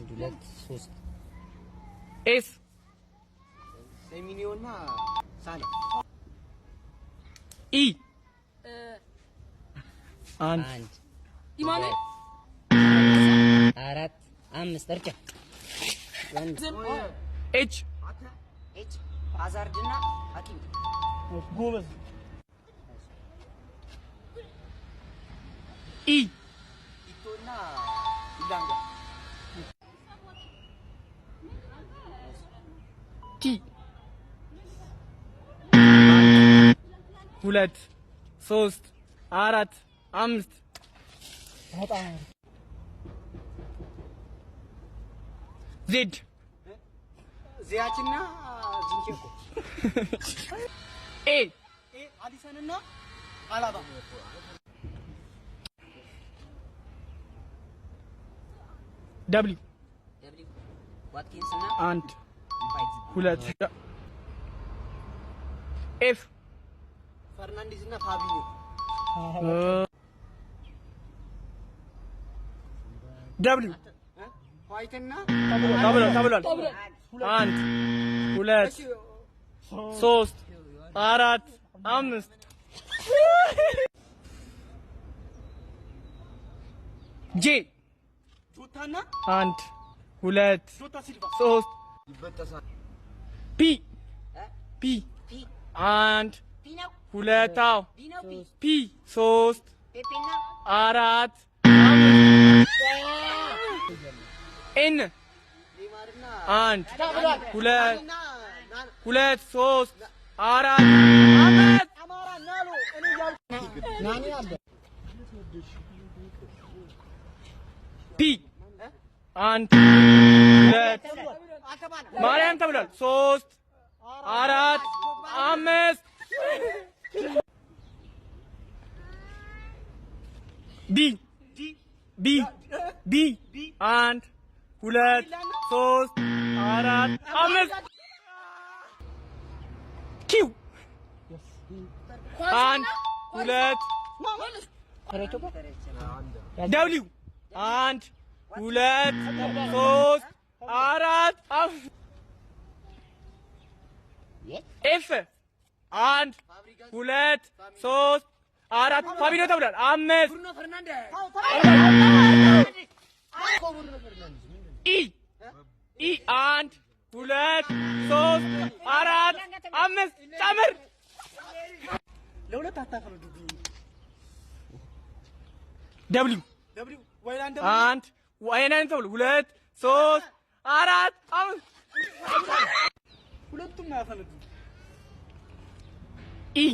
አንድ፣ ሁለት፣ ሶስት። S ሴሚኒዮና ሳላ። E አንድ፣ አንድ፣ ኢማኑኤል። አራት፣ አምስት፣ እርጫ ወንድ። H H ሃዛርድ እና ሀኪም። ጎበዝ። E ኢቶና ኢላንጋ። T ሁለት፣ ሶስት፣ አራት፣ አምስት። Z ዚያችና ዚንቼንኮ። A A አሊሰንና አላባ። W W ዋትኪንስ እና አንድ፣ ዋይት። ሁለት። F ፈርናንዴዝ እና ፋቢኒዮ። W ዋይት እና ተብሏል፣ ተብሏል። አንድ፣ ሁለት፣ ሶስት፣ አራት፣ አምስት። J ጆታና አንድ፣ ሁለት፣ ጆታ ሲልቫ። ሶስት። ይበጠሳል። P P P አንድ፣ P ነው። ሁለት፣ አዎ። B ነው፣ P። P ሶስት፣ ፔፔና አራት፣ አምስት። N ኔይማርና አንድ፣ ሁለት፣ እና ሁለት፣ ሶስት፣ አራት፣ አምስት። አማራ ናሎ እኔ እያልኩ ናኒ አለ። P አንድ፣ ሁለት፣ ማርያም ተብሏል። ሶስት፣ አራት፣ አምስት። B B B አንድ፣ ሁለት፣ ሶስት፣ አራት፣ አምስት። Q አንድ፣ ሁለት። W አንድ፣ ሁለት፣ ሶስት፣ አራት፣ አምስት። F አንድ፣ ሁለት፣ ሶስት፣ አራት፣ ፋቢኖ ተብሏል። አምስት። E E አንድ፣ ሁለት፣ ሶስት፣ አራት፣ አምስት፣ ጨምር። ለሁለት አታፈርዱብኝ። W W ወይላንድ። አንድ፣ ወይናን ተብሎ ሁለት፣ ሶስት፣ አራት፣ አምስት። ሁለቱም አያፈነዱም። E